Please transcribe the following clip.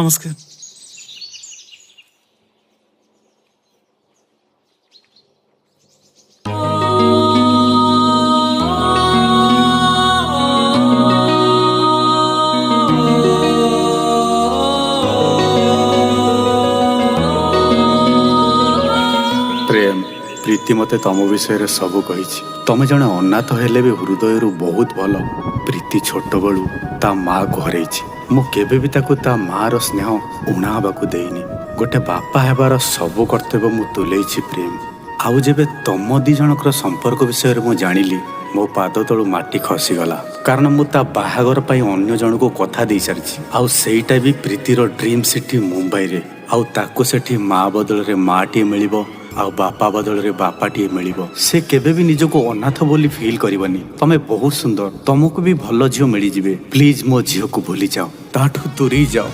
ନମସ୍କାର। ପ୍ରେମ, ପ୍ରୀତି ମୋତେ ତମ ବିଷୟରେ ସବୁ କହିଛି। ତମେ ଜଣେ ଅନାଥ ହେଲେ ବି ହୃଦୟରୁ ବହୁତ ଭଲ। ପ୍ରୀତି ଛୋଟବେଳୁ ତା ମାଆକୁ ହରେଇଛି। ମୁଁ କେବେ ବି ତାକୁ ତା ମାଆର ସ୍ନେହ ଉଣା ହେବାକୁ ଦେଇନି। ଗୋଟେ ବାପା ହେବାର ସବୁ କର୍ତ୍ତବ୍ୟ ମୁଁ ତୁଲେଇଛି ପ୍ରେମ। ଆଉ ଯେବେ ତମ ଦି ଜଣଙ୍କର ସମ୍ପର୍କ ବିଷୟରେ ମୁଁ ଜାଣିଲି, ମୋ ପାଦ ତଳୁ ମାଟି ଖସିଗଲା। କାରଣ ମୁଁ ତା ବାହାଘର ପାଇଁ ଅନ୍ୟ ଜଣକୁ କଥା ଦେଇସାରିଛି, ଆଉ ସେଇଟା ବି ପ୍ରୀତିର ଡ୍ରିମ୍ ସିଟି ମୁମ୍ବାଇରେ। ଆଉ ତାକୁ ସେଠି ମା ବଦଳରେ ମାଟିଏ ମିଳିବ ଆଉ ବାପା ବଦଳରେ ବାପାଟିଏ ମିଳିବ। ସେ କେବେ ବି ନିଜକୁ ଅନାଥ ବୋଲି ଫିଲ୍ କରିବନି। ତମେ ବହୁତ ସୁନ୍ଦର, ତମକୁ ବି ଭଲ ଝିଅ ମିଳିଯିବେ। ପ୍ଲିଜ ମୋ ଝିଅକୁ ଭୁଲି ଯାଅ, ତାଠୁ ଦୂରେଇ ଯାଅ।